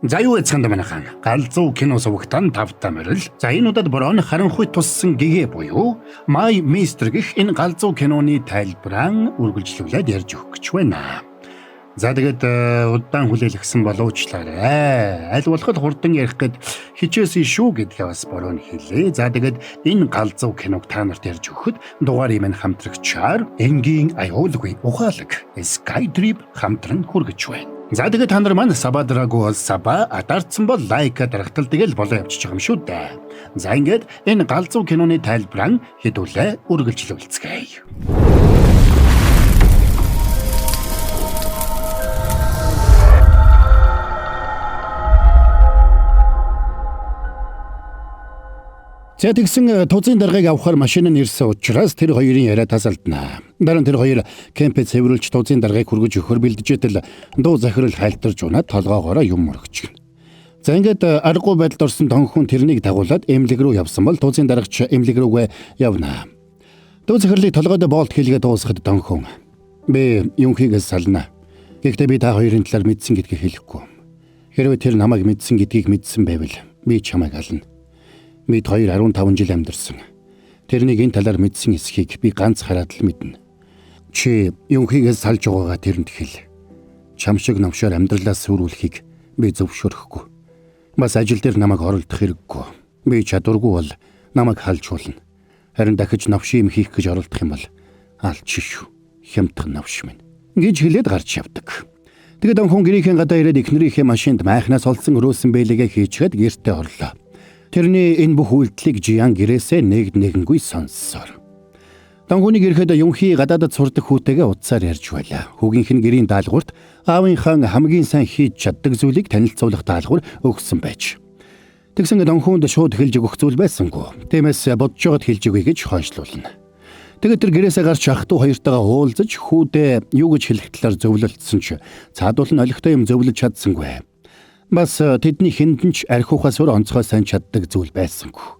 За юу эцхэнд манайхан галзуу кино сувагтан тавтаа морил. За энэ удаад борон харанхуй туссан гэгээ буюу My Mister гэх энэ галзуу киноны тайлбараа үргэлжлүүлээд ярьж өгөх гэж байна. За тэгээд удаан хүлээлгсэн боловчлаарай. Аль болох хурдан ярих гээд хичээсэн шүү гэдгээ бас борон хэлээ. За тэгээд энэ галзуу киног та нарт ярьж өгөхөд дугаар юм хамтрагчаар энгийн аюулгүй ухаалаг Skytrip хамтран хүргэж байна. За тэгээд та нар маань сабадраагүй бол саба адарцсан бол лайк дарахтал тэгэл болоо явчихж байгаа юм шүү дээ. За ингээд энэ галзуу киноны тайлбараа хэдүүлээ үргэлжлүүлцгээе. За тэгсэн тузын даргаыг авахар машин нь ирсэн учраас тэр хоёрын яриа тасалдана. Дараа нь тэр хоёр кемпэ цэвэрлж тузын даргаыг хүргэж өгөхөр бэлдэжээтэл дуу захирал хайлтарж унаад толгоогоороо юм мөргөж. За ингээд аргагүй байдалд орсон тонхон тэрнийг дагуулад эмнэлэг рүү явсан бол тузын дарагч эмнэлэг рүүгээ явна. Дуу захирлыг толгойд боолт хийлгээ дуусахад тонхон би юнхийгээс сална. Гэхдээ би та хоёрын талаар мэдсэн гэдгийг хэлэхгүй. Хэрвээ тэр намайг мэдсэн гэдгийг мэдсэн байвал би чамайг ална. Бид хоёр 15 жил амьдарсан. Тэрнийг энэ талаар мэдсэн эсхийг би ганц хараад л мэднэ. Чи юнхийгээс салж байгаагаа тэрэнд хэл. Чам шиг новшоор амьдралаас сүрүүлэхийг би зөвшөөрөхгүй. Бас ажил дээр намайг оролдох хэрэггүй. Би чадваргүй бол намайг халж болно. Харин дахиж новш юм хийх гэж оролдох юм бол алч шүү. Хямдхан новш минь гэж хэлээд гарч явдаг. Тэгээд он хүн гэрийнхэн гадаа ирээд эхнэрийнхээ машинд майхнаас олсон өрөөсөн бэлэгээ хийчихэд гэртээ орлоо. Тэрний энэ бүх үйлдэлийг Жиян гэрээсээ нэг нэгэнгүй сонссоор. Донгууныг ирэхэд Юнхи гадаадад сурдаг хүүтэйгээ утсаар ярьж байлаа. Хүүгийнх нь гэрийн даалгаварт аавынхаа хамгийн сайн хийж чаддаг зүйлийг танилцуулах даалгавар өгсөн байж. Тэгсэн Донгхуунд шууд хэлж өгөх зүйл байсангүй. Тиймээс бодож байгаад хэлж өгье гэж хойшлуулна. Тэгээд тэр гэрээсээ гарч ах トゥ хоёртойгоо уулзаж хүүдээ юу гэж хэлэх талаар зөвлөлдсөн ч цаадуул нь олигтой юм зөвлөж чадсангүй. Бас тэдний хэндэн ч архиухаас өөр онцгой сайн чаддаг зүйл байсангүй.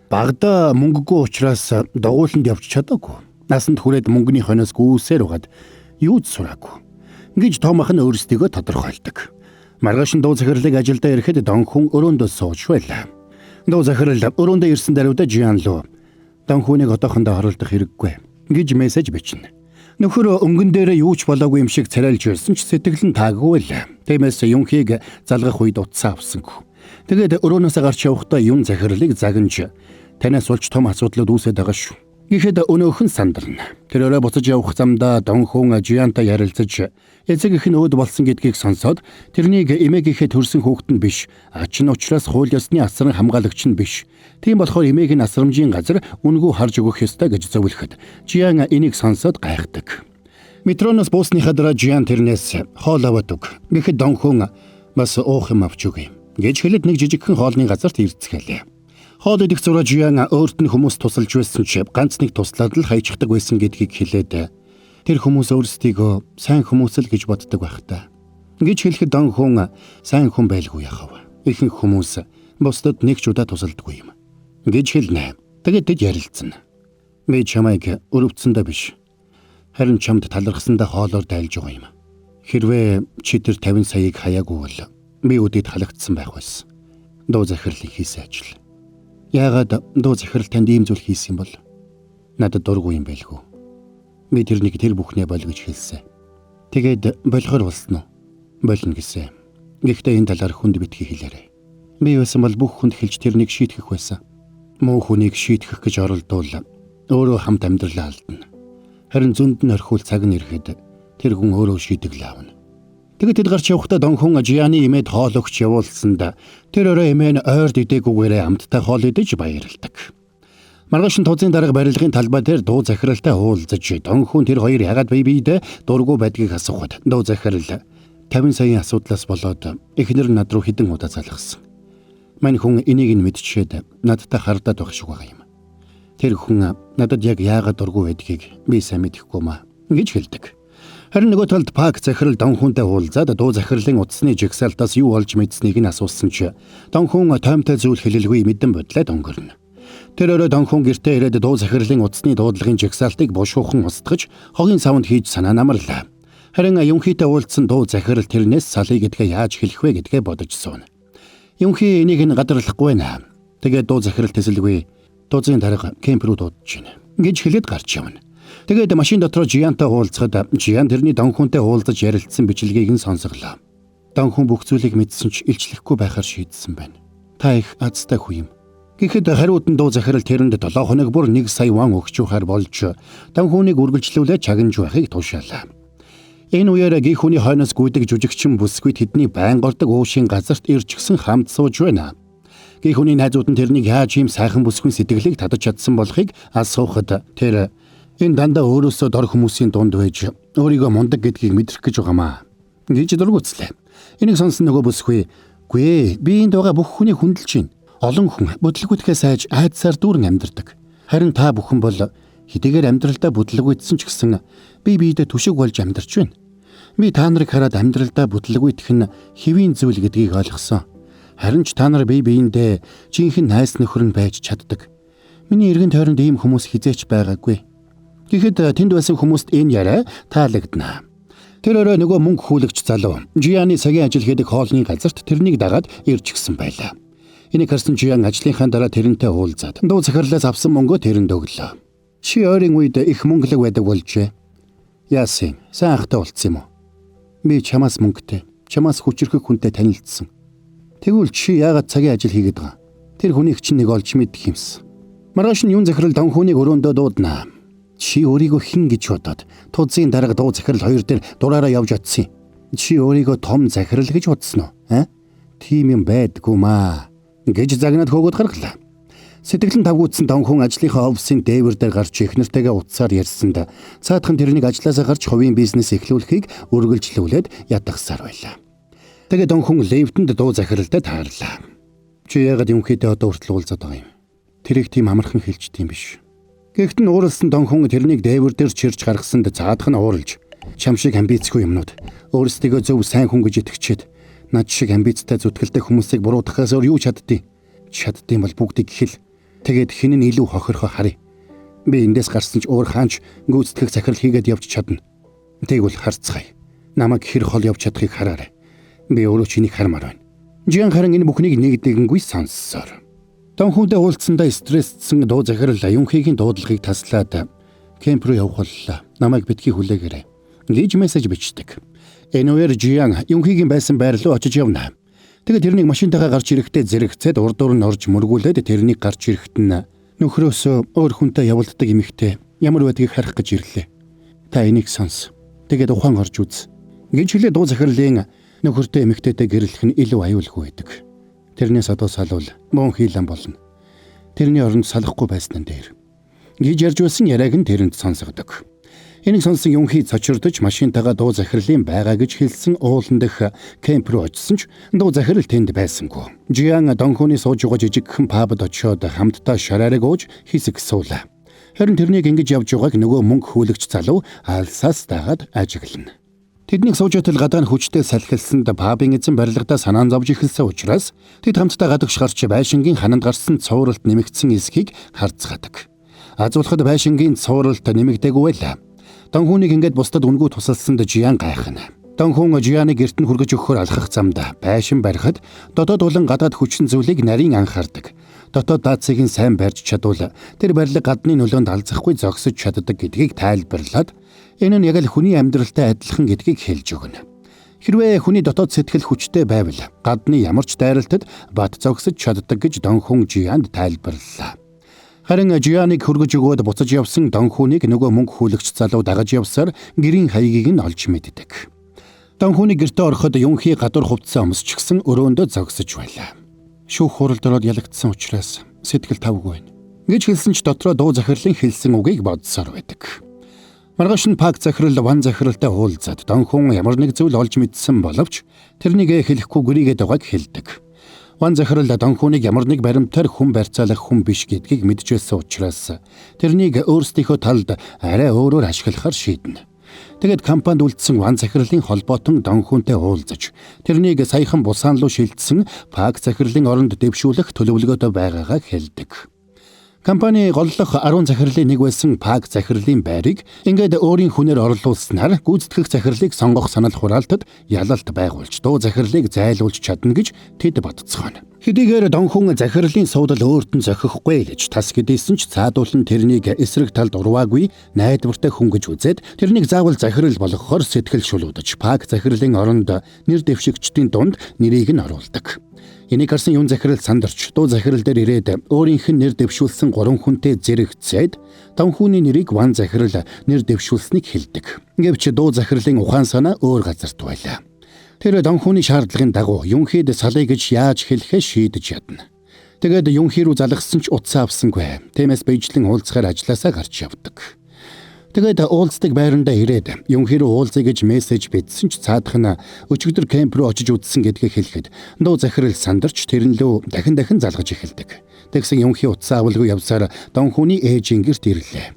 Багада мөнгөгүй учраас дугууланд явж чадаагүй. Насанд хүрээд мөнгөний хойноос гүйсээр угаад юу ч сураагүй. Гэж Томах нь өөрсдийгөө тодорхойлдог. Маргааш нь дуу захирлыг ажилдаа ирэхэд Донхун өрөөндөө сууж байлаа. Дуу захирал өрөөндөө ирсэн даруйда Жиан лу Донхунийг одоохондоо оролдох хэрэггүй гэж мессеж бичнэ. Нөхөр өнгөн дээрээ юу ч болоогүй юм шиг царайлж байсан ч сэтгэл нь таагүй л. Тиймээс Юнхийг залгах үед утсаа авсангүй. Тэгээд өрөөнөөсөө гарч явахдаа Юн захирлыг загнаж танаас болж том асуудлууд үүсээд байгаа шүү. Гэхэд өнөөхөн сандарна. Тэр өрөө буцаж явах замдаа Донхун Жиантай ярилцаж эцэг эх нь өөд болсон гэдгийг сонсоод тэрнийг эмээгийнхээ төрсэн хүүхэд нь биш, ач нь учраас хууль ёсны асран хамгаалагч нь биш. Тийм болохоор эмээг нь асрамжийн газар үнгүй харж өгөх ёстой гэж зөвлөхөд Жиан энийг сонсоод гайхдаг. Метроноос буусныхаа дараа Жиан тэрнээс хоол аваад өг. Гэхэд Донхун бас уух юм авч өгье гэж хэлээд нэг жижигхэн хоолны газарт ирцгээлээ. Хоол идэх зураа Жиан өөрт нь хүмүүс тусалж байсан ч ганц нэг туслаад л хайчихдаг байсан гэдгийг хэлээд тэр хүмүүс өөрсдийгөө сайн хүмүүс л гэж боддог байх та. Гэж хэлэхэд Донхун сайн хүн байлгүй яхав. Ихэнх хүмүүс бусдад нэг ч удаа тусалдаггүй юм гэж хэлнэ. Тэгээд тэд ярилцсан. Би чамайг өрөвдсөндөө биш. Харин чамд талархсандаа хоолоор дайлж байгаа юм. Хэрвээ чи тэр 50 саяыг хаяагүй бол би үдид халагдсан байх байсан. Дуу захирлын хийсэн ажил. Яагаад дуу захирал танд ийм зүйл хийсэн юм бол? Надад дургүй юм байлгүй. Би тэрнийг тэр бүхнээ бол гэж хэлсэн. Тэгээд болохоор болсон уу? Болно гэсэн. Гэхдээ энэ талаар хүнд битгий хэлээрэй. Би байсан бол бүх хүнд хэлж тэрнийг шийтгэх байсан. Муу хүнийг шийтгэх гэж оролдвол өөрөө хамт амьдралаа алдна. Харин зөнд нь орхиул цаг нь ирэхэд тэр хүн өөрөө шийтгэл авна. Тэгээд тэд гарч явахдаа Донхун Жианы эмээд хоол өгч явуулсанд тэр өрөө эмээ нь ойрд идээгүйгээрээ амттай хоол идэж баярладаг. Маргааш нь тузын дарга барилгын талбай дээр дуу захиралтай уулзаж Донхун тэр хоёр ягаад бие биедээ дургүй байдгийг асуухад дуу захирал 50 саяын асуудлаас болоод эхнэр нь над руу хэдэн удаа залгасан. Мань хүн энийг нь мэдчихэд надтай хардаад байх шиг байгаа юм. Тэр хүн надад яг яагаад дургүй байдгийг би сайн мэдэхгүй маа гэж хэлдэг. Харин нөгөө талд Пак захирал Донхунтай уулзаад дуу захирлын утасны жагсаалтаас юу олж мэдсэнийг нь асуусан чи Донхун тоймтой зүйл хэлэлгүй мэдэн бодлоод өнгөрнө. Тэр өрөө Донхун гэртээ ирээд дуу захирлын утасны дуудлагын жагсаалтыг бушуухан устгаж хогийн савнд хийж санаа намарлаа. Харин Юнхитэй уулзсан дуу захирал тэрнээс салъя гэдгээ яаж хэлэх вэ гэдгээ бодож сууна. Юнхи энийг нь гадарлахгүй байна. Тэгээд дуу захирал тэсэлгүй тузын дарга кемп рүү дуудаж байна гэж хэлээд гарч явна. Тэгээд машин дотроо Жиантай уулзахад Жиан тэрний донхунтай уулзаж ярилцсан бичлэгийг нь сонсголоо. Донхун бүх зүйлийг мэдсэн ч илчлэхгүй байхаар шийдсэн байна. Та их азтай хүн юм. Гэхэд хариуд нь дуу захирал тэрэнд 7 хоног бүр 1 сая ван өгч ухаар болж донхуныг үргэлжлүүлээ чагнаж байхыг тушаалаа. Энэ үеэр гих хүний хойноос гүйдэг жүжигчин бүсгүй тэдний байн гордог уушийн газарт ирчихсэн хамт сууж байна. Гих хүний найзууд нь тэрнийг яаж ийм сайхан бүсгүй сэтгэлийг татаж чадсан болохыг асуухад тэр энэ дандаа өөрөөсөө дор хүмүүсийн дунд байж өөрийгөө мундаг гэдгийг мэдрэх гэж байгаамаа гэж дургуутслаа. Энийг сонсон нөгөө бүсгүй "Үгүй ээ, би энд байгаа бүх хүнийг хүндэлж байна. Олон хүн бүдлгүүтгэхээ сайж айдсаар дүүрэн амьдардаг. Харин та бүхэн бол хэдийгээр амьдралдаа бүдлгүйдсэн ч гэсэн би биедээ түшиг болж амьдарч байна. Би та нарыг хараад амьдралдаа бүдлгүйдэх нь хэвийн зүйл гэдгийг ойлгосон. Харин ч та нар бие биендээ жинхэнэ найз нөхөр нь байж чаддаг. Миний эргэн тойронд ийм хүмүүс хизээч байгаагүй." Тэгэхэд тэнд байсан хүмүүст энэ яриа таалагдана. Тэр өрөө нөгөө мөнгө хүлэгч залуу Жианы цагийн ажил хийдэг хоолны газарт тэрнийг дагаад ирчихсэн байлаа. Энийг харсан Жиан ажлынхаа дараа тэрнтэй уулзаад дуу захирлаас авсан мөнгөө тэрэнд өглөө. Чи ойрын үед их мөнгөлөг байдаг болжээ. Яасан? Сайн ахтай болцсон юм уу? Би чамаас мөнгөтэй, чамаас хүчирхэг хүнтэй танилцсан. Тэгвэл чи яагаад цагийн ажил хийгээд байгаа? Тэр хүнийг чинь нэг олж мэдэх юмс. Маргааш нь юун захирал донхүүнийг өрөөндөө дуудана. Чи өөрийгөө хэн гэж бодоод тузын дарга дуу захирал хоёр дээр дураараа явж очсон юм. Чи өөрийгөө том захирал гэж бодсон уу? Аа? Тийм юм байдгүй маа гэж загнаад хөөгд гаргалаа. Сэтгэл нь тавгуутсан донхун ажлынхаа офисын дээвэр дээр гарч эхнэртэйгээ утсаар ярьсанд цаадхан тэрнийг ажлаасаа гарч хувийн бизнес эхлүүлэхийг үргэлжлүүлээд ятгахсаар байлаа. Тэгээд донхун лифтэнд дуу захиралтай таарлаа. Чи яагаад Юнхитэй одоо хүртэл уулзаад байгаа юм? Тэрийг тийм амархан хэлж тийм биш. Гэхдээ нь ууралсан донхун тэрнийг дээвэр дээр чирч гаргасанд цаадах нь ууралж чам шиг амбицгүй юмнууд өөрсдийгөө зөв сайн хүн гэж итгэчээд над шиг амбицтай зүтгэлтэй хүмүүсийг буруутгахаас өөр юу чаддیں۔ Чаддیں бол бүгдийг хэл. Тэгээд хэн нь илүү хохирохоо харъя. Би эндээс гарсан ч өөр хаанч гүйцэтгэх захирал хийгээд явж чадна. Тэгвэл харцгаая. Намайг хэр хол явж чадахыг хараарай. Би өөрөө чинийг хармаар байна. Жиан харин энэ бүхнийг нэг нэгэнгүй сонссоор. Донхүүдээ уулзсандаа стрессдсэн дуу захирал Юнхигийн дуудлагыг таслаад кемп рүү явах боллоо. Намайг битгий хүлээгээрэй гэж мессеж бичдэг. Энэ үеэр Жиан Юнхигийн байсан байр руу очиж явна. Тэгээд тэрнийг машинтайгаа гарч ирэхдээ зэрэгцээд урдуур нь орж мөргүүлээд тэрнийг гарч ирэхэд нь нөхрөөсөө өөр хүнтэй явуулдаг эмэгтэй ямар байдгийг харах гэж ирлээ. Та энийг сонс. Тэгээд ухаан орж үз гэж хэлээ дуу захирлын нөхөртэй эмэгтэйтэй гэрлэх нь илүү аюулгүй байдаг. Тэрнээс одоо салвал мөн хийлэн болно. Тэрний оронд салахгүй байсан нь дээр гэж ярьж байсан яриаг нь тэрэнд сонсогддог. Энийг сонсон Юнхи цочирдож машинтайгаа дуу захирлын байгаа гэж хэлсэн уулан дэх кемп рүү очисон ч дуу захирал тэнд байсангүй. Жиан донхууны сууж байгаа жижигхэн пабд очиод хамтдаа шараарыг ууж хэсэг суулаа. Харин тэрнийг ингэж явж байгааг нөгөө мөнгө хүлэгч залуу алсаас дагаад ажиглана. Тэднийг сууж байтал гадаа нь хүчтэй салхилсанд пабын эзэн барилгадаа санаан зовж эхэлсэн учраас тэд хамтдаа гадагш гарч байшингийн хананд гарсан цувралт нэмэгдсэн эсхийг харцгаадаг. Азуулахад байшингийн цувралт нэмэгдээгүй байлаа. Донхүүнийг ингээд бусдад үнгүй тусалсанд Жиан гайхна. Донхүүн Жианыг гэрт нь хүргэж өгөхөөр алхах замд байшин барихад дотоод болон гадаад хүчин зүйлийг нарийн анхаардаг. Дотоод даацыг нь сайн барьж чадвал тэр барилга гадны нөлөөнд алзахгүй зогсож чаддаг гэдгийг тайлбарлаад энэ нь яг л хүний амьдралтай адилхан гэдгийг хэлж өгнө. Хэрвээ хүний дотоод сэтгэл хүчтэй байвал гадны ямар ч дайралтад бат зогсож чаддаг гэж Донхүүн Жианд тайлбарлалаа. Харин Жианыг хөргөж өгөөд буцаж явсан Донхүүнийг нөгөө мөнгө хүлэгч залуу дагаж явсаар гэрийн хаягийг нь олж мэддэг. Донхүүний гэртээ ороход Юнхи гадуур хувцас өмсчихсэн өрөөндөө зогсож байлаа. Шүүх хуралд ороод ялагдсан учраас сэтгэл тавгүй байна гэж хэлсэн ч дотроо дуу захирлын хэлсэн үгийг бодсоор байдаг. Маргааш нь пак захирал ван захиралтай уулзаад Донхүүн ямар нэг зүйл олж мэдсэн боловч тэрнийг хэлэхгүй гэрийгээд байгааг хэлдэг. Ван захирал Донхүүнийг ямар нэг баримтаар хүн барьцаалах хүн биш гэдгийг мэдчихсэн учраас тэрнийг өөрсдийнхөө талд арай өөрөөр ашиглахар шийднэ. Тэгээд компанид үлдсэн ван захирлын холбоотон Донхүүнтэй уулзаж тэрнийг саяхан Бусан руу шилжсэн пак захирлын оронд дэвшүүлэх төлөвлөгөөтэй байгаагаа хэлдэг. Компани голлох 10 захирлын нэг байсан Пак захирлын байрыг ингээд өөрийн хүнээр орлуулснаар гүйцэтгэх захирлыг сонгох санал хураалтад ялалт байгуулж дуу захирлыг зайлуулж чадна гэж тэд бодцгооно. Хэдийгээр Донхун захирлын суудал өөрт нь зохихгүй гэж тас гэдээсэн ч цаадуулан тэрнийг эсрэг талд урваагүй найдвартай хүн гэж үзээд тэрнийг заавал захирал болгохоор сэтгэл шулуудаж Пак захирлын оронд нэр дэвшигчдийн дунд нэрийг нь оруулдаг. Энийг харсан юун захирал сандарч дуу захирал дээр ирээд өөрийнх нь нэр дэвшүүлсэн 3 хүнтэй зэрэгцээд Донхуны нэрийг ван захирал нэр дэвшүүлснийг хэлдэг. Гэвч дуу захирлын ухаан санаа өөр газарт байлаа. Тэр Донхуны шаардлагын дагуу Юнхид салъя гэж яаж хэлэхээ шийдэж ядна. Тэгээд Юнхи рүү залгасан ч утсаа авсангүй. Тиймээс бийжлэн уулзахаар ажлаасаа гарч явдаг. Тэгээд уулздаг байрандаа ирээд Юнхи рүү уулзъя гэж мессеж бичсэн ч цаадах нь өчигдөр кемп рүү очиж үзсэн гэдгээ хэлэхэд дуу захирал сандарч тэрэн лөө дахин дахин залгаж эхэлдэг. Тэгсэн Юнхи утсаа авалгүй явсаар Донхуны ээжийн гэрт ирлээ.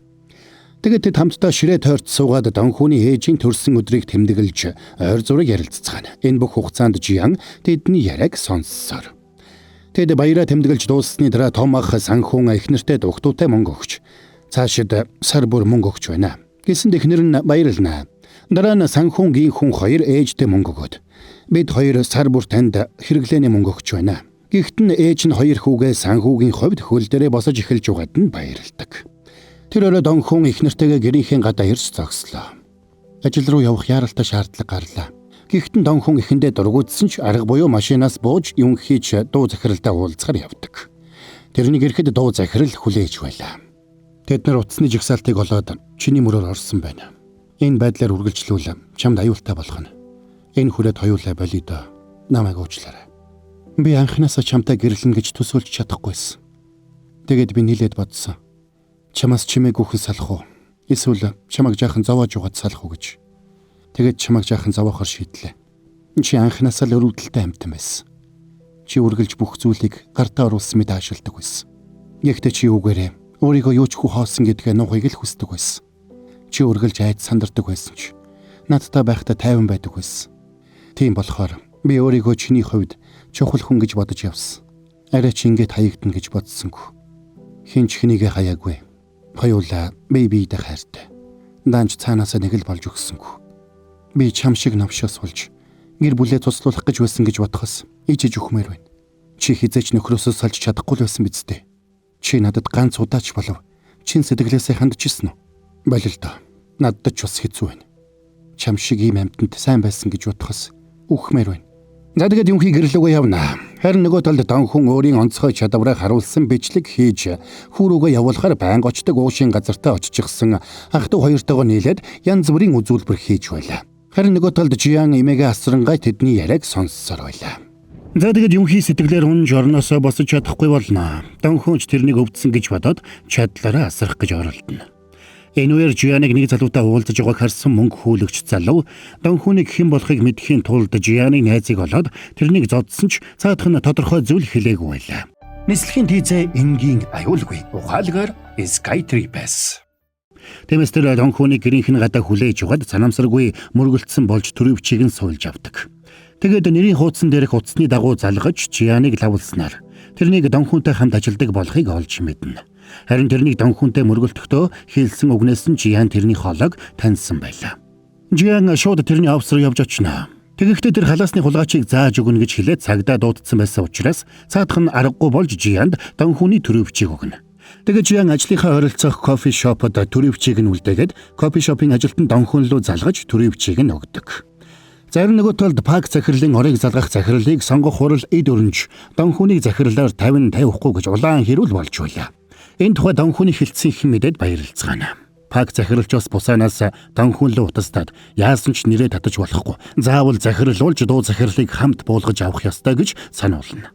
Тэгээд тэд хамтдаа ширээ тойрт суугаад Донхуны ээжийн төрсөн өдрийг тэмдэглэж ойр зураг ярилцгаана. Энэ бүх хугацаанд Жиян тэдний яриаг сонссоор. Тэд баяраа тэмдэглэж дууссаны дараа том ах Санхун их нэртэй дугтуутай мөнгө өгч цаашид сар бүр мөнгө өгч байна. Гэсэн эхнэр нь баярлна. Дараа нь Санхунгийн хүн хоёр ээжтэй мөнгө өгөөд бид хоёр сар бүр танд хэрэглээний мөнгө өгч байна. Гэхдээ нь ээж нь хоёр хүүгээ Санхүүгийн хувьд хөл дээрээ босож эхэлж байгаад нь баярладаг. Тэр өрөө Донхун их нэртэйгээ гэрийнхээ гадаа ирж зогслоо. Ажил руу явах яаралтай шаардлага гарлаа. Гэхдээ Донхун эхэндээ дургуутсан ч арга буюу машинаас бууж Юнхич дуу захиралтай уулзахар явдаг. Тэрнийг ирэхэд дуу захирал хүлээж байлаа. Тэд нар утасны жагсаалтыг олоод чиний мөрөөр орсон байна. Энэ байдлаар үргэлжлүүл чамд аюултай болох нь. Энэ хүрээд хоёулаа болиё доо. Намайг уучлаарай. Би анхнаасаа чамтай гэрлэнэ гэж төсөөлж чадахгүйсэн. Тэгээд би нийлээд бодсон. Чамаас чимээгүйхэн салах уу? Эсвэл чамайг жаахан зовоож угаад салах уу гэж. Тэгээд чамайг жаахан зовоохоор шийдлээ. Чи анхнаасаа л өрөвдөлтэй амьтан байсан. Чи үргэлж бүх зүйлийг гартаа оруулсан мэт аашилдаг байсан. Гэхдээ чи үгээрээ өөрийгөө юу ч хүү хоосон гэдгээ нуухыг л хүсдэг байсан. Чи үргэлж айд сандардаг байсан ч надтай байхдаа тайван байдаг байсан. Тийм болохоор би өөрийгөө чиний хувьд чухал хүн гэж бодож явсан. Арай чи ингэж хаягдана гэж бодсонгүй. Хэн ч хэнийгээ хаяагүй. Хоёулаа би биедээ хайртай. Даанч цаанаасаа нэг л болж өгсөнгүй. Би чам шиг новшоос болж гэр бүлээ туслуулах гэж байсан гэж бодохоос ичиж өгмээр байна. Чи хизээч нөхрөөсөө салж чадахгүй л байсан биз дээ. Чи надад ганц удаач болов чин сэтгэлээсээ хандчихсан уу? Болил доо. Надад ч бас хэцүү байна. Чам шиг ийм амьтанд сайн байсан гэж бодохоос үхмээр байна. За тэгээд Юнхи гэрлүүгээ явна. Харин нөгөө талд Донхун өөрийн онцгой чадвараа харуулсан бичлэг хийж хүүрүүгээ явуулахаар байнга очдог уушийн газартаа очихсан ах トゥ хоёртойгоо нийлээд янз бүрийн үзүүлбэр хийж байлаа. Харин нөгөө талд Жиян эмээгээ асрангай тэдний яриаг сонссоор байлаа. За тэгээд Юнхи сэтгэлээр унж орноосоо босож чадахгүй болно. Донхун ч тэрнийг өвдсөн гэж бодоод чадлаараа асрах гэж оролдоно. Энэ үеэр Жианыг нэг залуутай уулзаж байгааг харсан мөнгө хүлэгч залуу Донхуныг хэн болохыг мэдэхийн тулд Жианы найзыг олоод тэрнийг зодсон ч цаадах нь тодорхой зүйл хэлээгүй байлаа. Нислэгийн тийзээ энгийн аюулгүй ухаалгаар Skytree Pass. Тиймээс тэр Донхуныг гэрийнх нь гадаа хүлээж угаад санамсаргүй мөргөлдсөн болж төрөвчийг нь суулж авдаг. Тэгээд нэрийн хуудсан дээрх утасны дагуу залгаж Жианыг лавлснаар тэрнийг Донхунтай хамт ажилладаг болохыг олж мэднэ. Харин тэрнийг Донхунтай мөргөлдөхдөө хэлсэн үгнээс нь Жиян тэрний хоолойг таньсан байлаа. Жиян шууд тэрний офис руу явж очно. Тэгэхдээ тэр халаасны хулгайчийг зааж өгнө гэж хэлээд цагдаа дуудсан байсан учраас цаадах нь аргагүй болж Жиянд Донхуны төрөвчийг өгнө. Тэгээд Жиян ажлынхаа ойролцоох кофе шопод төрөвчийг нь үлдээгээд кофе шопын ажилтан Донхун руу залгаж төрөвчийг нь өгдөг. Зарим нөгөө талд Пак захирлын орыг залгах захирлыг сонгох хурал эд өрнж Донхуныг захирлаар 50 тавихгүй гэж улаан хэрүүл болж байлаа. Энэ тухай Донхуны хэлсэн их мэдээд баярлцгаана. Пак захиралч бас бусаанаас Донхун руу утастаад яасан ч нэрээ татаж болохгүй. Заавал захирлуулж дуу захирлыг хамт буулгаж авах ёстой гэж сануулна.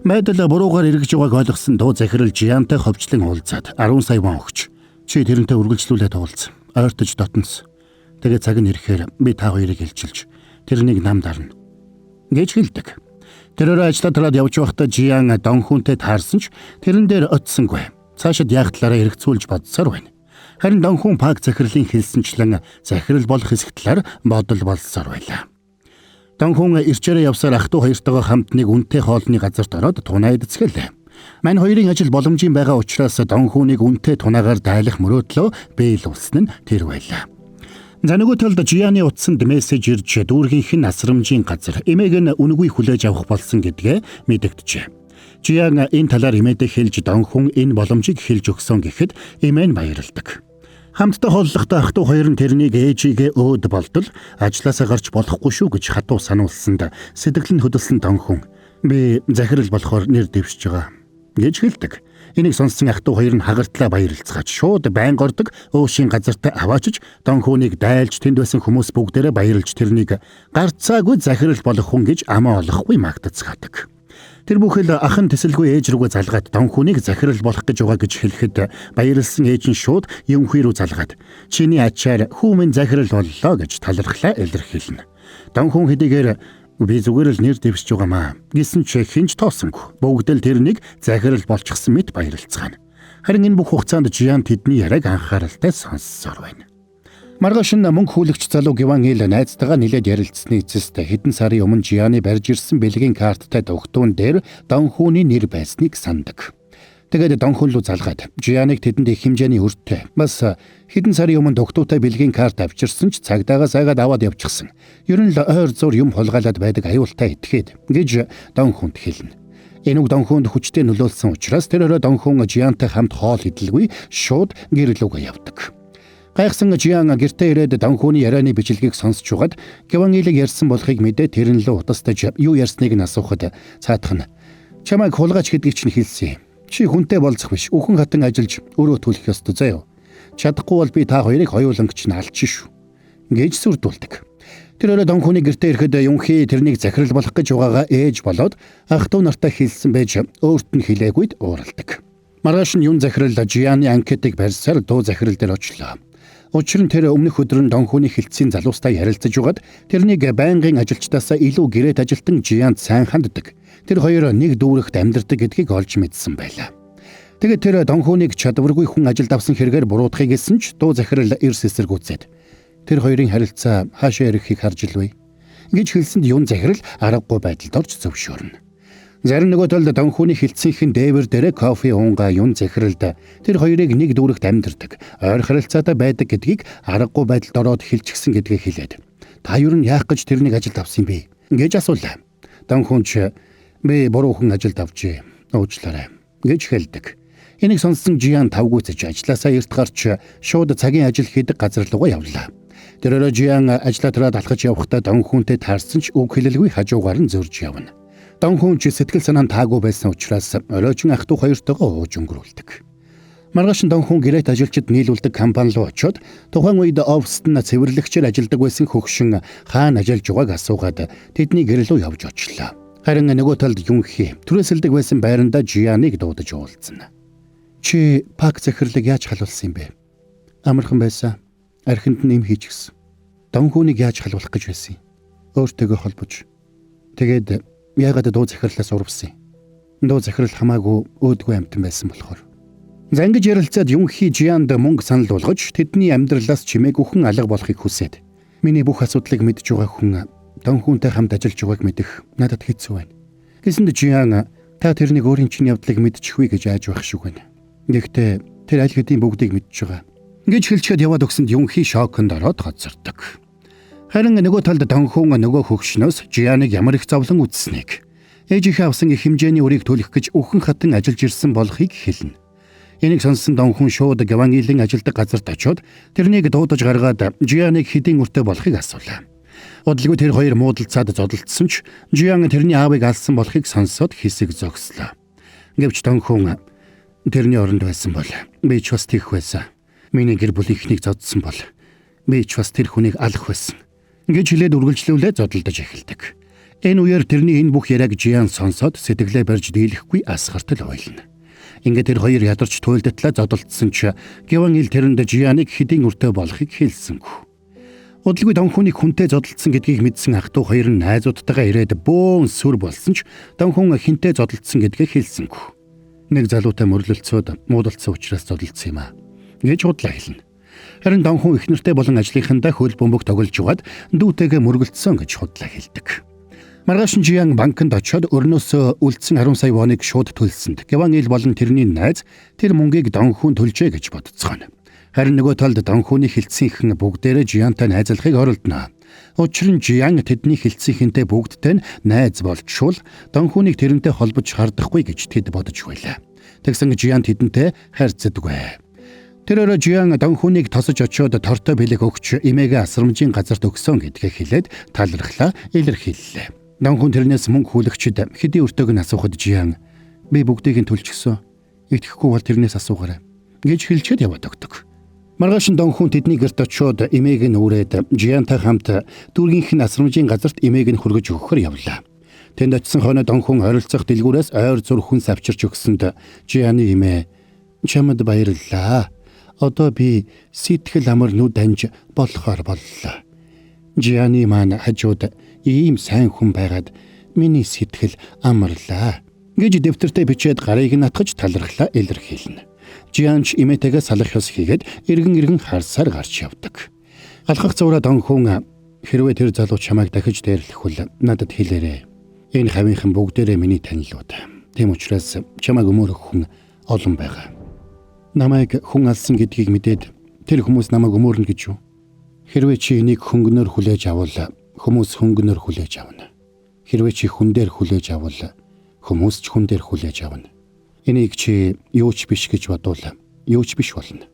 Байдал буруугаар эргэж байгааг ойлгосон дуу захирал Жиантай ховчлон уулзаад 10 сая вон өгч чи тэрнтэй үргэлжлүүлээд уулз. Ойртож дотнос. Тэгээд цаг нь ирэхээр би та хоёрыг илчилж тэрнийг нам дарна гэж хэлдэг. Тэр өрөө ажлаа тараад явж байхдаа Жиян Донхунтэй таарсан ч тэрэн дээр очсонгүй. Цаашид яах талаараа эргцүүлж бодсоор байна. Харин Донхун Пак захирлын хэлсэнчлэн захирал болох хэсэг талаар бодол болсоор байлаа. Донхун ирчээрээ явсаар ах トゥ хоёртойгоо хамт нэг үнэтэй хоолны газарт ороод тунаа идцгэлээ. Мань хоёрын ажил боломжийн байгаа учраас Донхүүнийг үнэтэй тунаагаар дайлах мөрөөдлөө биелүүлсэн нь тэр байлаа. За нөгөө талд Жияны утсанд мессеж ирж дүүргийнх нь асрамжийн газар эмээг нь үнэгүй хүлээж авах болсон гэдгээ мэдэгджээ. Жиян энэ талаар эмээдээ хэлж Донхүн энэ боломжийг хэлж өгсөн гэхэд эмээ нь баярладаг. Хамтдаа хооллохдоо ах トゥ хоёр нь тэрнийг ээжигээ өөд болдол ажлаасаа гарч болохгүй шүү гэж хатуу сануулсанд сэтгэл нь хөдөлсөн Донхүн би захирал болохоор нэр дэвшиж байгаа гэж хэлдэг. Энийг сонссон ах トゥ хоёр нь хагартлаа баярлцгааж шууд байн гордог өөшийн газарт аваачиж Донхүнийг дайлж тэнд байсан хүмүүс бүгдээрээ баярлж тэрнийг гарцаагүй захирал болох хүн гэж амаа олохгүй магтацгаадаг. Тэр бүхэл ах нь тэсэлгүй ээж рүүгээ залгаад Донхүнийг захирал болох гэж байгаа гэж хэлэхэд баярлсан ээж нь шууд Юнхи рүү залгаад чиний ачаар хүү минь захирал боллоо гэж талархлаа илэрхийлнэ. Донхүн хэдийгээр би зүгээр л нэр дэвшиж байгаамаа гэсэн ч хинж тоосонгүй. Бүгд л тэрнийг захирал болчихсон мэт баярлцгаана. Харин энэ бүх хугацаанд Жиян тэдний яриаг анхааралтай сонссоор байна. Маргааш нь мөнгө хүлэгч залуу Гиван ил найзтайгаа нилээд ярилцсны эцэст хэдэн сарын өмнө Жияны барьж ирсэн бэлгийн карттай дугтуун дээр Донхүүний нэр байсныг сандаг. Тэгээд Донхүүн рүү залгаад Жияныг тэдэнд их хэмжээний өрттэй бас хэдэн сарын өмнө дугтуутай бэлгийн карт авчирсан ч цагдаагаас айгаад аваад явчихсан. Ер нь л ойр зур юм хулгайлаад байдаг аюултай итгээд гэж Донхүүнд хэлнэ. Энэ үг Донхүүнд хүчтэй нөлөөлсөн учраас тэр өрөө Донхүүн Жиянтай хамт хоол идэлгүй шууд гэр лүүгээ явдаг. Гайхсан Жиян гэртээ ирээд Донхүүний ярианы бичлэгийг сонсч байгаад Гиванилыг ярьсан болохыг мэдээ тэрэн лөө утастаж юу ярьсныг нь асуухад цаадах нь чамайг хулгайч гэдгийг чинь хэлсэн юм. Чи хүнтэй болцох биш үхэн хатан ажиллаж өрөө төлөх ёстой заяа. Чадахгүй бол би та хоёрыг хоёуланг чинь алчих шүү гэж сүрдүүлдэг. Тэр өрөө Донхүүний гэртээ ирэхэд Юнхи тэрнийг захирал болох гэж байгаагаа ээж болоод ах トゥ нартай хэлсэн байж өөрт нь хэлээгүйд ууралдаг. Маргааш нь юн захирал Жияны анкетыг барьсаар дуу захирал дээр очлоо. Учир нь тэр өмнөх өдөр нь Донхүүний хэлтсийн залуустай ярилцаж байгаад тэрнийг байнгын ажилчдаасаа илүү гэрээт ажилтан Жиянд сайн ханддаг. Тэр хоёр нэг дүүрэгт амьдардаг гэдгийг олж мэдсэн байлаа. Тэгээд тэр Донхүүнийг чадваргүй хүн ажилд авсан хэрэгээр буруутгахыг хэлсэн ч дуу захирал эрс эсэргүүцээд тэр хоёрын харилцаа хаашаа ирэхийг харж илвэ гэж хэлсэнд юн захирал аргагүй байдалд орж зөвшөөрнө. Зарим нөгөө талд Донхүүний хэлтсийнхэн дээвэр дээрээ кофе уунгаа юн захиралд тэр хоёрыг нэг дүүрэгт амьдардаг, ойр харилцаатай байдаг гэдгийг аргагүй байдалд ороод хэлчихсэн гэдгээ хэлээд та ер нь яах гэж тэрнийг ажилд авсан юм бэ гэж асуулаа. Донхүүн ч би буруу хүн ажилд авчээ. Уучлаарай гэж хэлдэг. Энийг сонссон Жиян тавгүйцэж ажлаасаа эрт гарч шууд цагийн ажил хийдэг газар руугаа явлаа. Тэр өрөө Жиян ажлаа траад алхаж явахдаа Донхүүнтэй таарсан ч үг хэлэлгүй хажуугаар нь зөрж явна. Донхүүн ч сэтгэл санаа нь таагүй байсан учраас оройчин ах トゥ хоёртойгоо ууж өнгөрүүлдэг. Маргааш нь Донхүүн гэрээт ажилчид нийлүүлдэг компани руу очиод тухайн үед оффист нь цэвэрлэгчээр ажилладаг байсан хөгшин хаана ажиллаж байгааг асуугаад тэдний гэр рүү явж очлоо. Харин нөгөө талд Юнхи түрээсэлдэг байсан байрандаа Жияныг дуудаж уулзна. Чи пак захирлыг яаж халуулсан юм бэ? Амархан байсан. Архинд нь им хийчихсэн. Донхүүнийг яаж халуулах гэж байсан юм? Өөртөөгөө холбож. Тэгээд яагаад дуу захирлаас урвсан юм? Дуу захирал хамаагүй өөдгүй амтан байсан болохоор. За ингэж ярилцаад Юнхи Жиянд мөнгө санал болгож тэдний амьдралаас чимээг үхэн алга болохыг хүсээд миний бүх асуудлыг мэдж байгаа хүн Донхүүнтэй хамт ажиллаж байгааг мэдэх надад хэцүү байна. Гэсэнд Жиян та тэрнийг өөрийн чинь явдлыг мэдчихвээ гэж айж байх шиг байна. Гэхдээ тэр аль хэдийн бүгдийг мэдж байгаа гэж хэлчихэд яваад өгсөнд Юнхи шоконд ороод хоцордог. Харин нөгөө талд Донхүүн нөгөө хөгшнөөс Жияныг ямар их зовлон үзсэнийг ээжийнхээ авсан их хэмжээний үрийг төлөх гэж үхэн хатан ажиллаж ирсэн болохыг хэлнэ. Энийг сонссон Донхүүн шууд Гаванgiлийн ажилдаг газарт очиод тэрнийг дуудаж гаргаад Жияныг хэдийн өртөө болохыг асуулаа. Удалгүй тэр хоёр муудалцаад зодолдсон ч Жиян тэрний аавыг алсан болохыг сонсоод хэсэг зогслоо. Гэвч Донхүүн тэрний оронд байсан бол би ч бас тэгэх байсан. Миний гэр бүлийнхнийг зодсон бол би ч бас тэр хүнийг алах байсан гэж хэлээд үргэлжлүүлээ зодолдож эхэлдэг. Энэ үеэр тэрний энэ бүх яриаг Жиян сонсоод сэтгэлээ барьж дийлэхгүй асгартал ойлно. Ингээд тэр хоёр ядарч туйлдтлаа зодолдсон ч Гиван ил тэрэнд Жияныг хэдийн өртөө болохыг хэлсэнгүй. Удалгүй Донхүүнийг хүнтэй зодолдсон гэдгийг мэдсэн ах トゥ хоёр нь найзуудтайгаа ирээд бөөн сүр болсон ч Донхүүн хинтэй зодолдсон гэдгийг хэлсэнгүй. Нэг залуутай мөрлөлцөөд муудалцсан учраас зодолдсон юм аа гэж худлаа хэлнэ. Харин Донхүүн эхнэртэй болон ажлынхандаа хөл бөмбөг тоглож байгаад дүүтэйгээ мөргөлдсөн гэж худлаа хэлдэг. Маргааш нь Жиян банкнд очиод өрнөөсөө үлдсэн 10 сая воныг шууд төлсөнд Гяван ил болон тэрний найз тэр мөнгийг Донхүүн төлжээ гэж бодцгооно. Харин нөгөө талд Донхүүний хилцсийнхэн бүгдээрээ Жиянтай найзлахыг оролдоно. Учир нь Жиян тэдний хилцсийнхэнтэй бүгдтэй нь найз болчвол Донхүүнийг тэрнтэй холбож хардахгүй гэж тэд бодож байлаа. Тэгсэн Жиян тэдэнтэй харьцдаггүй. Тэр өрөө Жиян Донхүүнийг тосож очиод тортой бэлэг өгч эмээгээ асрамжийн газарт өгсөн гэдгээ хэлээд талархлаа илэрхийллээ. Донхүүн тэрнээс мөнгө хүлэгчид хэдий өртөөг нь асуухад Жиян би бүгдийг нь төлчихсөн. Итгэхгүй бол тэрнээс асуугаарай гэж хэлчихэд яваад өгдөг. Маргааш нь Донхүүн тэдний гэрт очиод эмээг нь үрээд Жиянтай хамт дүүргийнх нь асрамжийн газарт эмээг нь хүргэж өгөхөр явлаа. Тэнд очисон хойно Донхүүн ойролцоох дэлгүүрээс ойр зур хүнс авчирч өгсөнд Жияны эмээ чамд баярлалаа. Одоо би сэтгэл амар нүд анж болохоор боллоо. Жияны маань хажууд ийм сайн хүн байгаад миний сэтгэл амарлаа гэж дэвтэртээ бичээд гарыг нь атгаж талархлаа илэрхийлнэ. Жианч эмээтэйгээ салах ёс хийгээд эргэн харсаар гарч явдаг. Алхах зураа Донхүүн хэрвээ тэр залуу чамайг дахиж дээрлэхвэл надад хэлээрэй. Энэ хавийнхын бүгдээрээ миний танилуд. Тийм учраас чамайг өмөөрөх хүн олон байгаа. Намайг хүн алсан гэдгийг мэдээд тэр хүмүүс намайг өмөөрнө гэж юу? Хэрвээ чи энийг хөнгөнөөр хүлээж авал хүмүүс хөнгөнөөр хүлээж авна. Хэрвээ чи хүн дээр хүлээж авал хүмүүс ч хүн дээр хүлээж авна. Энийг чи юу ч биш гэж бодвол юу ч биш болно.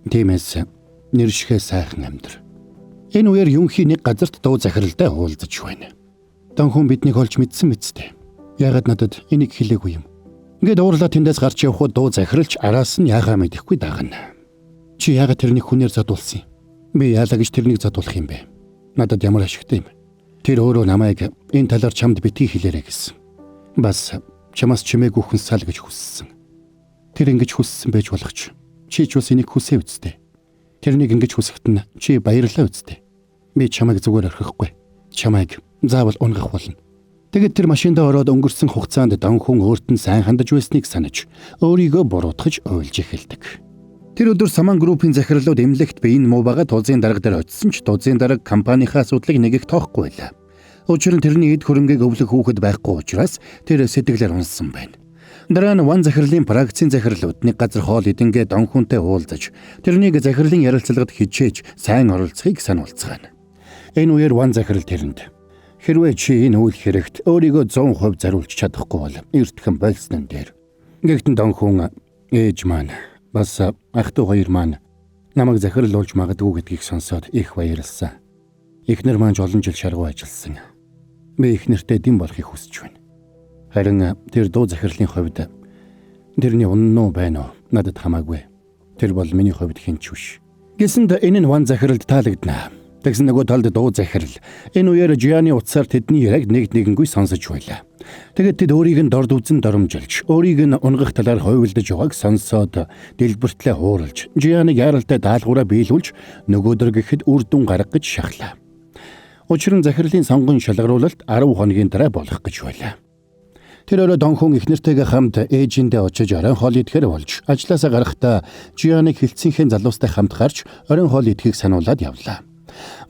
Тиймээс нэршихээ сайхан амьдр. Энэ үеэр Юнхи нэг газарт дуу захиралтай уулзаж байна. Донхүүн биднийг олж мэдсэн мэдстэй. Яагаад надад энийг хэлээгүй юм? Ингээд уурлаа тэндээс гарч явхад дуу захиралч араас нь яагаа мэдэхгүй дагна. Чи яагаад тэрнийг хүнээр зодуулсан юм? Би яалаа гэж тэрнийг зодуулах юм бэ? Надад ямар ашигтай юм? Тэр өөрөө намайг энэ талаар чамд битгий хэлээрэй гэсэн. Бас чамаас чимээгүй хүн сал гэж хүссэн. Тэр ингэж хүссэн байж болох ч чи ч бас энийг хүсээ үсттэй. Тэрнийг ингэж хүсэхэд нь чи баярлалаа үсттэй. Би чамайг зүгээр орхихгүй. Чамайг заавал унгах болно. Тэгэд тэр машиндаа ороод өнгөрсөн хугацаанд Донхүүн өөрт нь сайн хандаж байсныг санаж өөрийгөө буруутгаж уйлж эхэлдэг. Тэр өдөр Саман группийн захирлууд эмнэлэгт би энэ муу байгаа тузын дарга дээр очисон ч тузын дарга компанийнхаа асуудлыг нэг их тоохгүй байлаа. Учир нь тэрний эд хөрөнгийг өвлөх хүүхэд байхгүй учраас тэр сэтгэлээр унсан байна. Дараа нь Ван захирлын пракцийн захирлууд нэг газар хоол идэнгээ Донхүүнтэй уулзаж тэрнийг захирлын ярилцлагад хичээж сайн оролцохыг сануулцгаана. Энэ үеэр Ван захирал тэрэнд хэрвээ чи энэ үйл хэрэгт өөрийгөө 100% зориулж чадахгүй бол эртхэн болсон дээр. Гэхдээ Донхүүн ээж маань бас ах トゥ хоёр маань намайг захирал болж магадгүй гэдгийг сонсоод их баярлсан. Эхнэр маань ч олон жил шаргуу ажилласан. Би эхнэртэй дэм болохыг хүсэж байна. Харин тэр дуу захирлын хувьд тэрний унан уу байна уу надад хамаагүй. Тэр бол миний хувьд хэн ч биш. Гэсэнд энэ нь Ван захиралд таалагдана. Тэгсэн нөгөө талд дуу захирал энэ үеэр Жияны утсаар тэдний яриаг нэг нэгэнгүй сонсож байлаа. Тэгээд тэд өөрийг нь дорд үзэн доромжилж, өөрийг нь унгах талаар хувилдаж байгааг сонсоод дэлбэртлээ хууралж, Жияныг яаралтай даалгавраа биелүүлж нөгөөдөр гэхэд үр дүн гаргах гэж шахлаа. Учир нь захирлын сонгон шалгаруулалт 10 хоногийн дараа болох гэж байлаа. Тэр өрөө Донхүүн эхнэртэйгээ хамт ээжиндээ очиж оройн хоол идэхээр болж ажлаасаа гарахдаа Жияныг хилцсийнхээ залуустай хамт гарч оройн хоол идэхийг сануулад явлаа.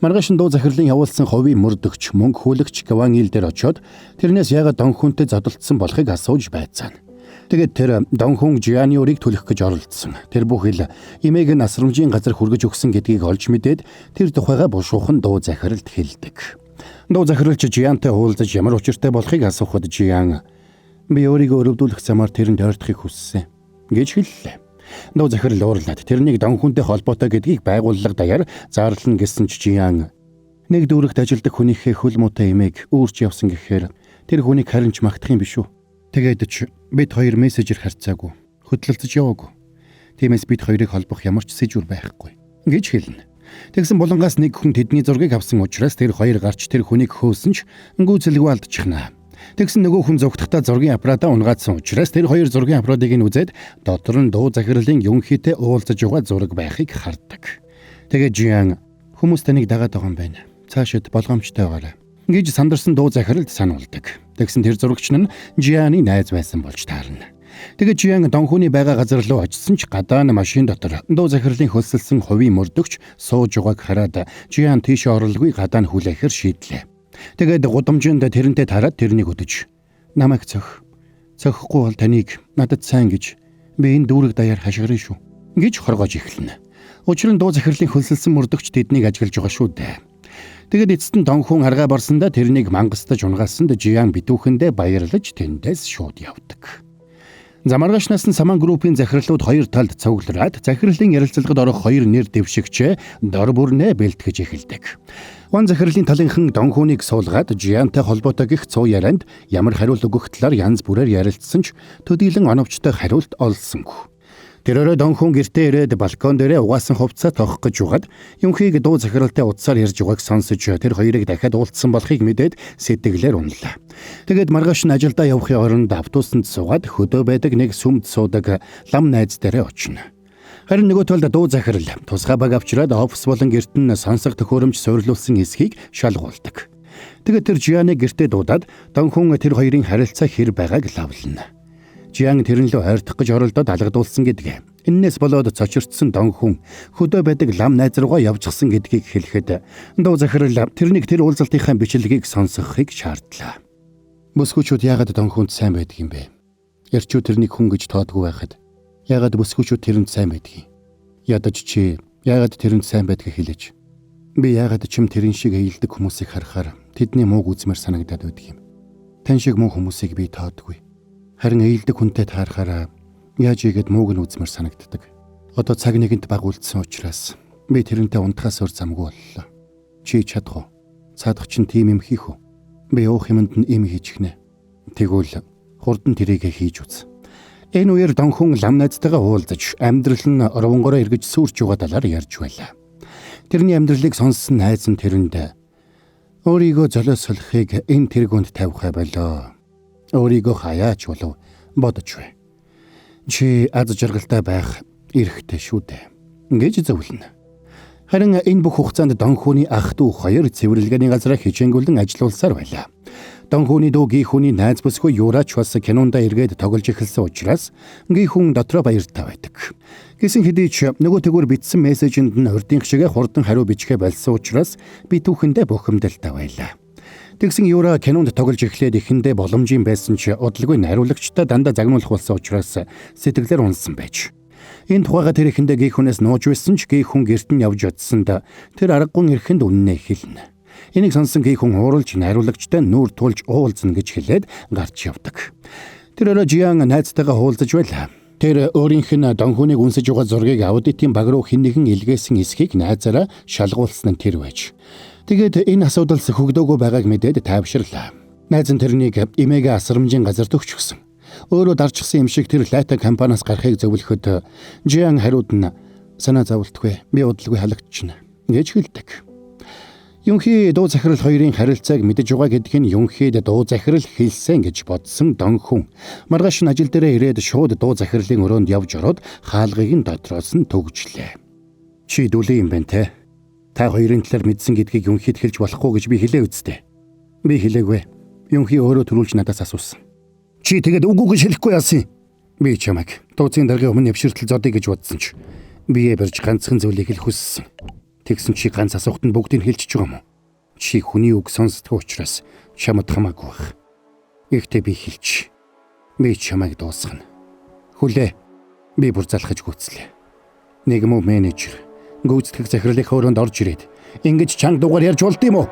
Маргааш нь дуу захирлын явуулсан хувийн мөрдөгч, мөнгө хүлэгч Гаван ил дээр очиод тэрнээс яагаад Донхүүнтэй зодолдсон болохыг асууж байцаана. Тэгээд тэр Донхүүн Жияны өрийг төлөх гэж оролдсон. Тэр бүхэл эмээг нь асрамжийн газар хүргэж өгсөн гэдгийг олж мэдээд тэр тухайга бушуухан дуу захиралд хэлдэг. Дуу захиралч Жиянтай уулзаж ямар учиртай болохыг асуухад Жиян би өөрийгөө өрөвдүүлэх замаар тэрэнд ойртохыг хүссэн гэж хэллээ. Дуу захирал уурлаад тэрнийг Донхүүнтэй холбоотой гэдгийг байгууллага даяар зарлана гэсэн ч Жиян нэг дүүрэгт ажилдаг хүнийхээ хөл муутай эмээг үүрч явсан гэхээр тэр хүнийг харин ч магтах юм биш үү? Тэгээд ч бид хоёр мессежээр харьцаагүй, хөдлөлцөж яваагүй. Тиймээс бид хоёрыг холбох ямар ч сэжүр байхгүй гэж хэлнэ. Тэгсэн булангаас нэг хүн тэдний зургийг авсан учраас тэр хоёр гарч тэр хүнийг хөөсөн ч гүйцэлгүй алдчихна. Тэгсэн нөгөө хүн зугтахдаа зургийн аппаратаа унгаадсан учраас тэр хоёр зургийн аппаратыг нь үзээд дотор нь дуу захирлын Юнхитэй уулзаж байгаа зураг байхыг хардаг. Тэгээд Жиян хүмүүс таныг дагаад байгаа юм байна. Цаашид болгоомжтой байгаарай гэж сандарсан дуу захиралд сануулдаг. Тэгсэн тэр зурагч нь Жияны найз байсан болж таарна. Тэгээд Жиян Донхүүний байгаа газар руу очисон ч гадаа нь машин дотор дуу захирлын хөлсөлсөн хувийн мөрдөгч сууж байгааг хараад Жиян тийшээ оролгүй гадаа нь хүлээхээр шийдлээ. Тэгээд гудамжинд тэрнтэй тараад тэрнийг өдөж намайг цох. Цохихгүй бол таныг надад сайн гэж би энэ дүүрэг даяар хашгирна шүү гэж хоргоож эхэлнэ. Учир нь дуу захирлын хөлсөлсөн мөрдөгч тэднийг ажиглаж байгаа шүү дээ. Тэгээд эцэст нь Донхун аргаа барсандаа тэрнийг мангастаж унгаасанд Жиян битүүхэндээ баярлаж тэндээс шууд явдаг. За маргаашнаас нь Саман группийн захирлууд хоёр талд цуглараад захирлын ярилцлагад орох хоёр нэр дэвшигчээ дор бүрнээ бэлтгэж эхэлдэг. Ван захирлын талынхан Донхуныг суулгаад Жиантай холбоотой гих цуу ярианд ямар хариулт өгөх талаар янз бүрээр ярилцсан ч төдийлөн оновчтой хариулт олсонгүй. Тэр өрөө Донхун гэртээ ирээд балкон дээрээ угаасан хувцас тоох гэж угаад Юнхийг дуу захиралтай утсаар ярьж байгааг сонсож тэр хоёрыг дахиад уулзсан болохыг мэдээд сэтгэлээр унлаа. Тэгээд маргааш нь ажилдаа явахын оронд автобусанд суугаад хөдөө байдаг нэг сүмд суудаг лам найз дээрээ очино. Харин нөгөө талд дуу захирал тусгай баг авчираад офис болон гэрт нь сонсох төхөөрөмж суйрлуулсан эсхийг шалгуулдаг. Тэгээд тэр Жианыг гэртээ дуудаад Донхун тэр хоёрын харилцаа хэр байгааг лавлана. Жиан тэрэн лөө ойртох гэж оролдоод алгадуулсан гэдгээ. Эннээс болоод цочирдсан Донхун хөдөө байдаг лам найз руугаа явчихсан гэдгийг хэлэхэд дуу захирал тэрнийг тэр уулзалтынхаа бичлэгийг сонсохыг шаардлаа. Бүсгүүчүүд яагаад Донхунд сайн байдаг юм бэ? Эрчүүд тэрнийг хүн гэж тоодгүй байхад яагаад бүсгүүчүүд тэрэнд сайн байдгийг? Ядаж чи яагаад тэрэнд сайн байдгийг хэлээч. Би яагаад чим тэрэн шиг эелдэг хүмүүсийг харахаар тэдний мууг үзмээр санагдаад байдаг юм. Тань шиг муу хүмүүсийг би тоодгүй. Харин эелдэг хүнтэй таарахаараа яаж ийгэд мууг нь үзмээр санагддаг. Одоо цаг нэгэнт баг үлдсэн учраас би тэрнтэй унтахаас өөр замгүй боллоо. Чи чадах уу? Цаадах чинь тийм юм хийх үү? Би уух юмд нь им хийчихнэ. Тэгвэл хурдан тэрийгэ хийж үз. Энэ үеэр Донхун лам найзтайгаа уулзаж амьдрал нь орвонгороо эргэж сүрч байгаа талаар ярьж байлаа. Тэрний амьдралыг сонссон найз нь тэрэнд өөрийгөө золиос солихыг энэ тэргуунд тавихаа болоо. Өөрийгөө хаяач болов бодож бай. Чи аз жаргалтай байх эрхтэй шүү дээ гэж зөвлөнө. Харин энэ бүх хугацаанд Донхууны ах дүү хоёр цэвэрлэгээний газараа хичээнгүлэн ажилуулсаар байлаа. Донхууны дүү Гихүний найз бүсгүй Юрач бас кинондоо эргээд тоглож эхэлсэн учраас Гихүн дотроо баяртай байдаг. Гэсэн хэдий ч нөгөө тэгүр бичсэн мессежинд нь урдынх шигэ хурдан хариу бичгээ болсон учраас битүүхэндээ бухимдалтай байлаа. Тэгсэн Юра кинонд тоглож эхлээд эхэндээ боломжийн байсан ч удалгүй найруулагчтай дандаа загнуулах болсон учраас сэтгэлээр унсан байж. Энэ тухайга тэр эхэндээ Гихүнээс нууж байсан ч Гихүн гэрт нь явж очсонд тэр аргагүй эрхэнд үннээ хэлнэ. Энийг сонсон Гихүн ууралж найруулагчтай нүүр тулж уулзна гэж хэлээд гарч явдаг. Тэр өрөө Жиан найзтайгаа уулзаж байлаа. Тэр өөрийнх нь Донхуныг үнсэж байгаа зургийг аудитын баг руу хэн нэгэн илгээсэн эсхийг найзаараа шалгуулсан нь тэр байж. Тэгээд энэ асуудал сөхөгдөөгүй байгааг мэдээд тайвширлаа. Найз нь тэрнийг эмээгээ асрамжийн газар төгчгсөн. Өөрөө дарчихсан юм шиг тэр лайта компаниас гарахыг зөвлөхөд Жиан хариуд нь санаа зовлтгүй би удалгүй халагдчихна гэж хэлдэг. Юнхи дуу захирал хоёрын харилцааг мэдэж байгаа гэдг нь Юнхид дуу захирал хэлсэн гэж бодсон Донхун маргааш нь ажил дээрээ ирээд шууд дуу захирлын өрөөнд явж ороод хаалгыг нь дотроос нь төгжлээ. Чи дүлээ юм байна те. Та хоёрын талаар мэдсэн гэдгийг Юнхид хэлж болохгүй гэж би хэлээ үсттэй. Би хэлээгүй. Юнхи өөрөө төрүүлж надаас асуусан. Чи тэгээд үгүй гэж хэлэхгүй яасан юм? Би чамайг дууцын даргын өмнө нэвширтэл зодъё гэж бодсон ч бие барьж ганцхан зүйлийг л хүссэн. Тэгсэн чи ганц асуухт нь бүгдийг хэлчихэж байгаа юм уу? Чи хүний үг сонсдгоо учраас чамд хамаагүй байх. Гэхдээ би хэлч. Би чамайг дуусгана. Хүлээ. Би бүр залхаж гүйцлээ. Нэг муу менежер гүйцэтгэх захирлынхаа өрөөнд орж ирээд ингэж чанга дугаар ярьж болд юм уу?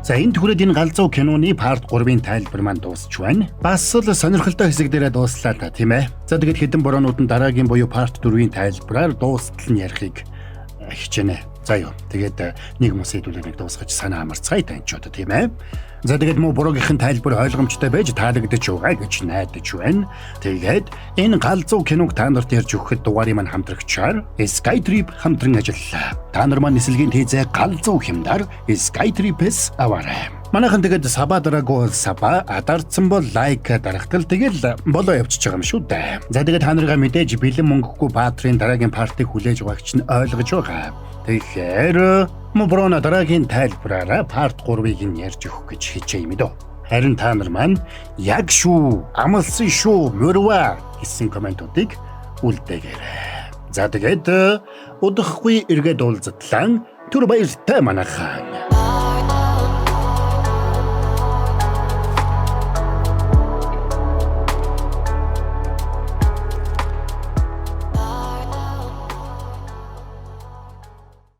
За энэ түрээд энэ галзуу киноны part 3-ын тайлбар маань дуусч байна. Бас л сонирхолтой хэсэг дээрээ дууслаа та тийм ээ. За тэгээд хэдэн бороонууд нь дараагийн буюу part 4-ийн тайлбараар дуустал нь ярихыг хичээнэ. За юу. Тэгээд нэг мус хэдүүлээ нэг дуусгаж санаа амарцгаая таньчууд тийм ээ. За тэгээд муу буруугийнхэн тайлбар ойлгомжтой байж таалагдаж байгаа гэж найдаж байна. Тэгээд энэ галзуу киног та нарт ярьж өгөхөд дугаарын маань хамтрагчаар Skytrip хамтран ажиллалаа. Та нар маань нислэгийн тийзээ галзуу хямдар Skytrip-с аваарай. Манайхан тэгээд саба дараагүй бол саба, адарцсан бол лайк дарахтал тэгэл болоо явчихж байгаа юм шүү дээ. За тэгээд та наргаа мэдээж бэлэн мөнгөгүй Баатрын дараагийн партийг хүлээж байгааг чинь ойлгож байгаа. Тэгэхээр Моброна дараагийн тайлбараараа part 3-ыг нь ярьж өгөх гэж хичээе юм дөө. Харин та нар маань яг шүү, амлсан шүү, мөрваа гэсэн комментуудыг үлдээгээрэй. За тэгээд удахгүй эргээд уулзтлаа. Түр баяртай манайхан.